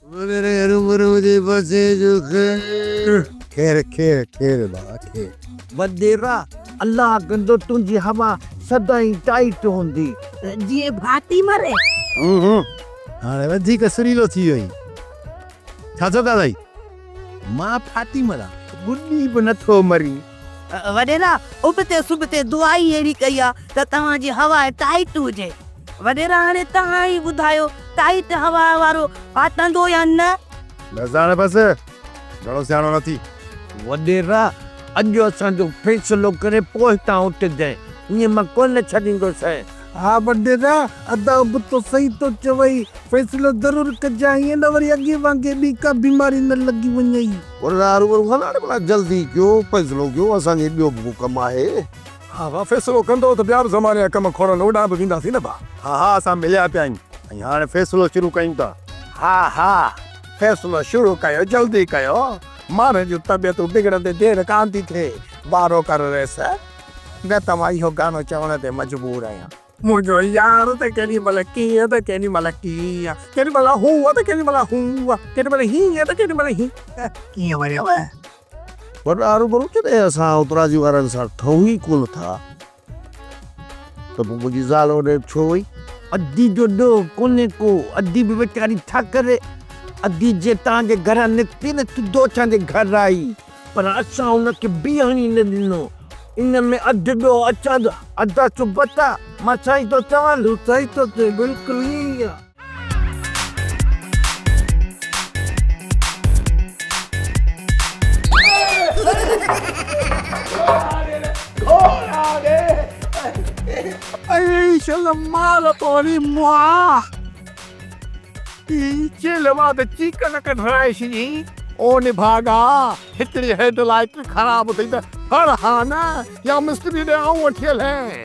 وڏيري هروڀرو جي پاسي جو خير. خير خير خير ڀاء خير. وڏيرا الله ڪندو تنهنجي هوا سدائين ٽائيٽ هوندي. جيئن ڀاتي مري. هون هون هاڻي وڌيڪ سريلو ٿي ويو آهين. ڇا ٿو ڳالهائين؟ مان ڦاٽي مران. ٻڏي به نٿو مرين. وڏيرا ابتي سبتي دعا ئي اهڙي ڪئي آ ته توهان جي هوا ٽائيٽ هجي. وڏيرا هاڻي توهان ئي ٻڌايو ٽائيٽ هوا وارو ڦاٽندو يا نه؟ بس هاڻي بس، گهڻو سياڻو نه ٿي. وڏيرا اڄ اسان جو فيصلو ڪري پوء هتان اٿجانء، ائين مان ڪونه ڇڏيندوسانء. ها وڏيرا، ادا ابتو صحيح ٿو چوئي، فيصلو ضرور ڪجانء، ائين نه وري اڳي وانگي ٻي ڪا بيماري نه لڳي وڃئي. وڏيرا هروڀرو کان هاڻي ڀلا جلدي ڪيو، فيصلو ڪيو، اسان کي ٻيو به ڪو ڪم آهي. ها ڀاء فيصلو ڪندو ته ٻيا به زماني جا ڪم کوڙن اوڏانهن به وينداسين نه ڀاء. ها ها اسان مليا پيا آهيون ۽ هاڻي فيصلو شروع ڪيون ٿا. ها ها فيصلو شروع ڪيو جلدي ڪيو ماڻهن جون طبيعتون بگڙندي دير ڪانه ٿي ٿئي وارو ڪر ريس نه ته مان اهو گانو چوڻ تي مجبور آهيان. منهنجو يار ته ڪيڏي مهل ڪيئن ته ڪيڏي مهل ڪيئن ڪيڏي مهل هو ته ڪيڏي مهل هو ڪيڏي مهل هيئن ته ڪيڏي مهل هيئن ڪيئن وريو. پر هروڀرو جڏهن اسان اتراڌي وارن سان ٺهون ئي ڪونه ٿا ته پوء منهنجي زال هوڏي ڇو وئي؟ ادي جو ڏوهه ڪونهي ڪو، ادي به ويچاري ڇا ڪري؟ ادي جي توهان جي گهران نڪتي نه سڌو اسان جي گهر آئي، پر اسان هن کي بيهڻ ئي نه ڏنو. ان ۾ اڌ ڏوهه اسان جو. ادا سبتا، مان صحيح ٿو چوان؟ تون صحيح ٿو چئين، بلڪل ائين ئي آ. اي شل مال پوري مئا هي چيلهه مان ته چيڪ نه ڪڍرائي ڇڏي. او نڀاڳا هتڙي هيڊ لائيٽ خراب اٿئي ته هڻ ها نه يا مستري ڏي آئون وٺي هلين.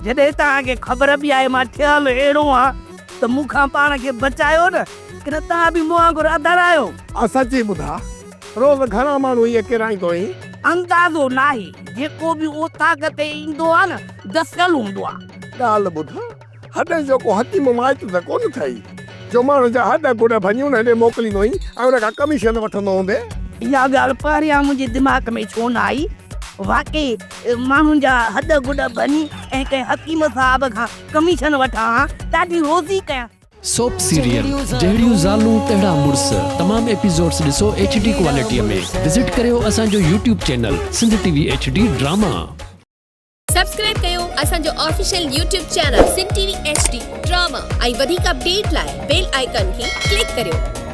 جڏهن توهان کي خبر به آهي مان ٺهيل اهڙو آهيان ته مون کان پاڻ کي بچايو نه، ڪنه توهان به مون وانگر اڌر آهيو. ها سچي ٻڌاء، روز گهڻا ماڻهو ائين ڪيرائيندو آهين؟ اندازو ناهي، جيڪو به اوطاق تي ايندو آهي نه، دسيل هوندو آهي. ڳالهه ٻڌ، هڏن جو ڪو حڪيم مائٽ ته ڪونه اٿئي، جو ماڻهن جا هڏ گوڏ ڀڃي ان ڏي موڪليندو آهين ۽ ان کان ڪميشن وٺندو هوندين؟ اها ڳالهه پهريان منهنجي دماغ ۾ ڇو نه آئي؟ واقعي ماڻهن جا هڏ گوڏ ڀڃي ۽ ڪنهن حڪيم صاحب کان ڪميشن وٺان ها، ڏاڍي روزي ڪيان. سوپ سيريل جهڙيون زالون تهڙا مڙس تمام ايپيسوڊس ڏسو ايڇ ڊي ڪوالٽي ۾ وزٽ ڪريو اسان جو YouTube channel Sindh T V H D drama. Subscribe ڪيو اسان جو official YouTube channel Sindh T V H D drama ۽ وڌيڪ اپڊيٽ لاء بيل آئيڪان کي ڪلڪ ڪريو.